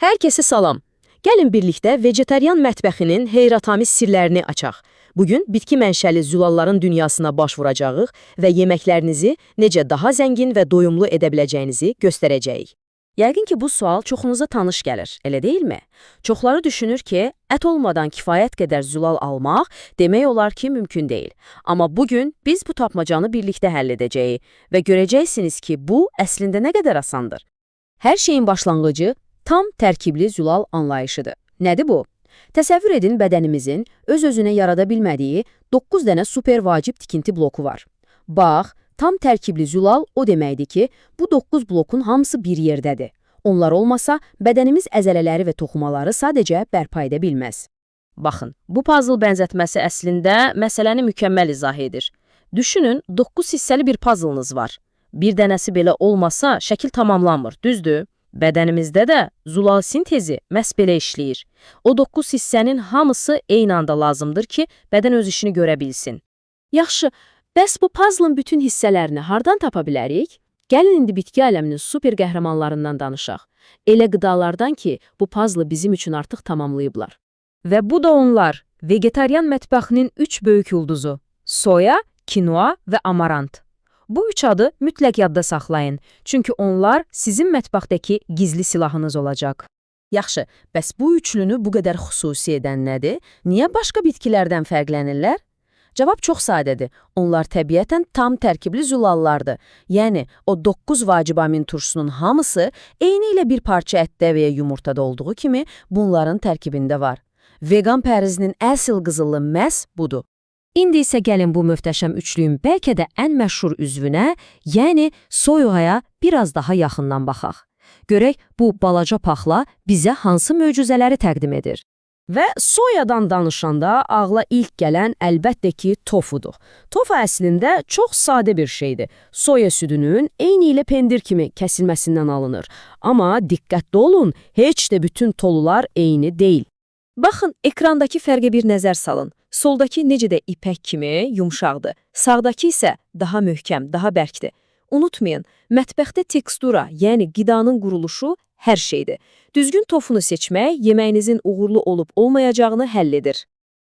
Herkese salam. Gəlin birlikdə vejetaryen mətbəxinin heyrətamiz sirlərini açaq. Bugün bitki mənşəli zülalların dünyasına baş vuracağıq və yeməklərinizi necə daha zəngin və doyumlu edə biləcəyinizi göstərəcəyik. Yəqin ki, bu sual çoxunuza tanış gəlir, elə deyilmi? Çoxları düşünür ki, ət olmadan kifayət qədər zülal almaq demək olar ki, mümkün deyil. Amma bugün biz bu tapmacanı birlikdə həll edəcəyik və görəcəksiniz ki, bu əslində nə qədər asandır. Hər şeyin başlanğıcı tam tərkibli zülal anlayışıdır. Nədir bu? Təsəvvür edin bədənimizin öz-özünə yarada bilmədiyi 9 dənə super vacib tikinti bloku var. Bax, tam tərkibli zülal o deməkdir ki, bu 9 blokun hamısı bir yerdədir. Onlar olmasa bədənimiz əzələləri və toxumaları sadəcə bərpa edə bilməz. Baxın, bu puzzle bənzətməsi əslində məsələni mükəmməl izah edir. Düşünün, 9 hissəli bir puzzle'ınız var. Bir dənəsi belə olmasa şəkil tamamlanmır, düzdür? Bədənimizdə də zulal sintezi məhz belə işləyir. O 9 hissənin hamısı eyni anda lazımdır ki, bədən öz işini görə bilsin. Yaxşı, bəs bu puzzle'ın bütün hissələrini hardan tapa bilərik? Gəlin indi bitki aləminin super qəhrəmanlarından danışaq. Elə qidalardan ki, bu puzzle'ı bizim üçün artıq tamamlayıblar. Və bu da onlar, vegetaryen mətbəxinin üç böyük ulduzu: soya, kinoa və amarant. Bu üç adı mütləq yadda saxlayın, çünki onlar sizin mətbəxdəki gizli silahınız olacaq. Yaxşı, bəs bu üçlünü bu qədər xüsusi edən nədir? Niyə başqa bitkilərdən fərqlənirlər? Cavab çox sadədir. Onlar təbiətən tam tərkibli zülallardır. Yəni, o 9 vacib amin turşusunun hamısı eyni ilə bir parça ətdə və ya yumurtada olduğu kimi bunların tərkibində var. Vegan pərizinin əsl qızılı məhz budur. İndi isə gəlin bu möhtəşəm üçlüyün bəlkə də ən məşhur üzvünə, yəni soyaya biraz daha yaxından baxaq. Görək bu balaca paxla bizə hansı möcüzələri təqdim edir. Və soyadan danışanda ağla ilk gələn əlbəttə ki, tofudur. Tofu əslində çox sadə bir şeydir. Soya südünün eyni ilə pendir kimi kəsilməsindən alınır. Amma diqqətli olun, heç də bütün tolular eyni deyil. Baxın, ekrandakı fərqə bir nəzər salın. Soldakı necə də ipək kimi yumşaqdır. Sağdakı isə daha möhkəm, daha bərkdir. Unutmayın, mətbəxdə tekstura, yəni qidanın quruluşu hər şeydir. Düzgün tofunu seçmək yeməyinizin uğurlu olub olmayacağını həll edir.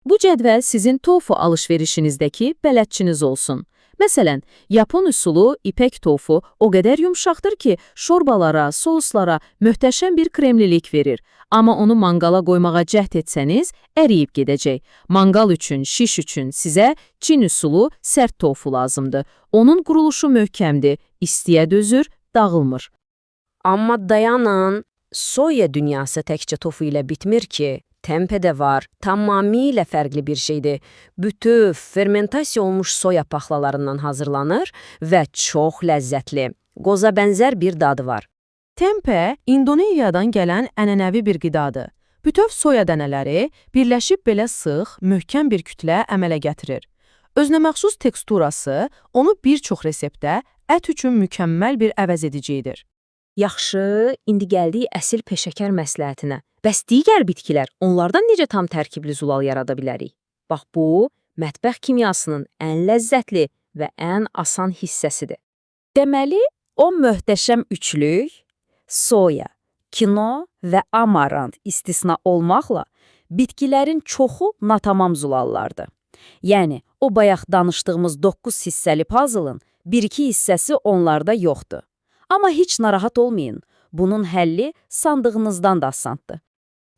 Bu cədvəl sizin tofu alışverişinizdəki bələdçiniz olsun. Məsələn, Yapon üsulu ipək tofu o qədər yumşaqdır ki, şorbalara, souslara möhtəşəm bir kremlilik verir. Amma onu manqala qoymağa cəhd etsəniz, əriyib gedəcək. Manqal üçün, şiş üçün sizə Çin üsulu sərt tofu lazımdır. Onun quruluşu möhkəmdir, istiyə dözür, dağılmır. Amma dayanın, soya dünyası təkcə tofu ilə bitmir ki. Tempe də var, tamamilə fərqli bir şeydir. Bütöv, fermentasiya olmuş soya paxlalarından hazırlanır və çox ləzzətli. Qoza bənzər bir dadı var. Tempe, İndoneziyadan gələn ənənəvi bir qidadır. Bütöv soya dənələri birləşib belə sıx, möhkəm bir kütlə əmələ gətirir. Özünəməxsus teksturası onu bir çox reseptdə ət üçün mükəmməl bir əvəzedicidir. Yaxşı, indi gəldik əsl peşəkar məsləhətinə. Bəs digər bitkilər, onlardan necə tam tərkibli zulal yarada bilərik? Bax bu, mətbəx kimyasının ən ləzzətli və ən asan hissəsidir. Deməli, o möhtəşəm üçlük soya, kino və amarant istisna olmaqla bitkilərin çoxu natamam zulallardır. Yəni, o bayaq danışdığımız 9 hissəli puzzle-ın bir-iki hissəsi onlarda yoxdur. Amma heç narahat olmayın, bunun həlli sandığınızdan da asandır.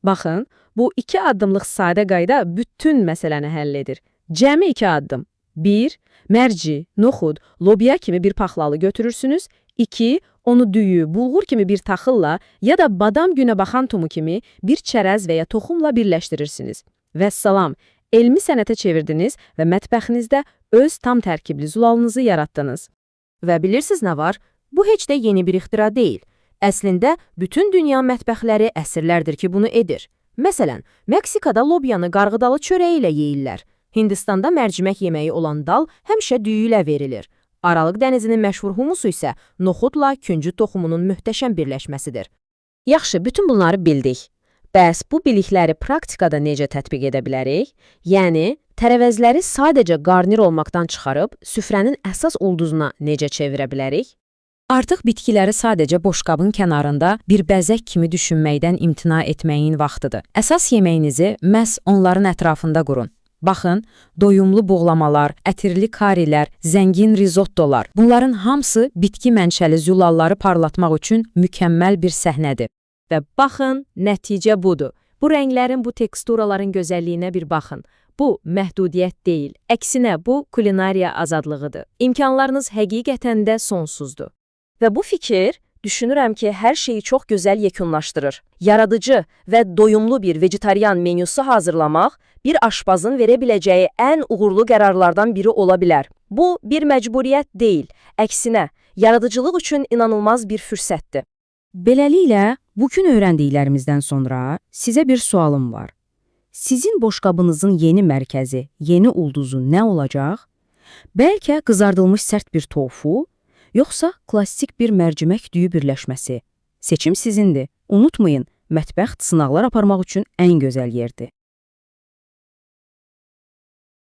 Baxın, bu iki addımlıq sadə qayda bütün məsələni həll edir. Cəmi iki addım. 1. Mərci, noxud, lobya kimi bir paxlalı götürürsünüz. 2. Onu düyü, bulğur kimi bir taxılla ya da badam günəbaxan tumu kimi bir çərəz və ya toxumla birləşdirirsiniz. Vəssalam, elmi sənətə çevirdiniz və mətbəxinizdə öz tam tərkibli zulalınızı yaratdınız. Və bilirsiniz nə var? Bu heç də yeni bir ixtira deyil. Əslində, bütün dünya mətbəxləri əsrlərdir ki, bunu edir. Məsələn, Meksikada lobyanı qarğıdalı çörəyi ilə yeyirlər. Hindistanda mərcimək yeməyi olan dal həmişə düyü ilə verilir. Aralıq dənizinin məşhur humusu isə noxudla küncü toxumunun möhtəşəm birləşməsidir. Yaxşı, bütün bunları bildik. Bəs bu bilikləri praktikada necə tətbiq edə bilərik? Yəni, tərəvəzləri sadəcə qarnir olmaqdan çıxarıb süfrənin əsas ulduzuna necə çevirə bilərik? Artıq bitkiləri sadəcə boşqabın kənarında bir bəzək kimi düşünməkdən imtina etməyin vaxtıdır. Əsas yeməyinizi məhz onların ətrafında qurun. Baxın, doyumlu buğlamalar, ətirli karilər, zəngin rizottolar. Bunların hamısı bitki mənşəli zülalları parlatmaq üçün mükəmməl bir səhnədir. Və baxın, nəticə budur. Bu rənglərin, bu teksturaların gözəlliyinə bir baxın. Bu, məhdudiyyət deyil. Əksinə, bu, kulinariya azadlığıdır. İmkanlarınız həqiqətən də sonsuzdur. Və bu fikir, düşünürəm ki, hər şeyi çox gözəl yekunlaşdırır. Yaradıcı və doyumlu bir vegetarian menyusu hazırlamaq bir aşpazın verə biləcəyi ən uğurlu qərarlardan biri ola bilər. Bu, bir məcburiyyət deyil, əksinə, yaradıcılıq üçün inanılmaz bir fürsətdir. Beləliklə, bugün öyrəndiklərimizdən sonra sizə bir sualım var. Sizin boşqabınızın yeni mərkəzi, yeni ulduzu nə olacaq? Bəlkə qızardılmış sərt bir tofu, yoxsa klassik bir mərcimək düyü birləşməsi? Seçim sizindir. Unutmayın, mətbəx sınaqlar aparmaq üçün ən gözəl yerdir.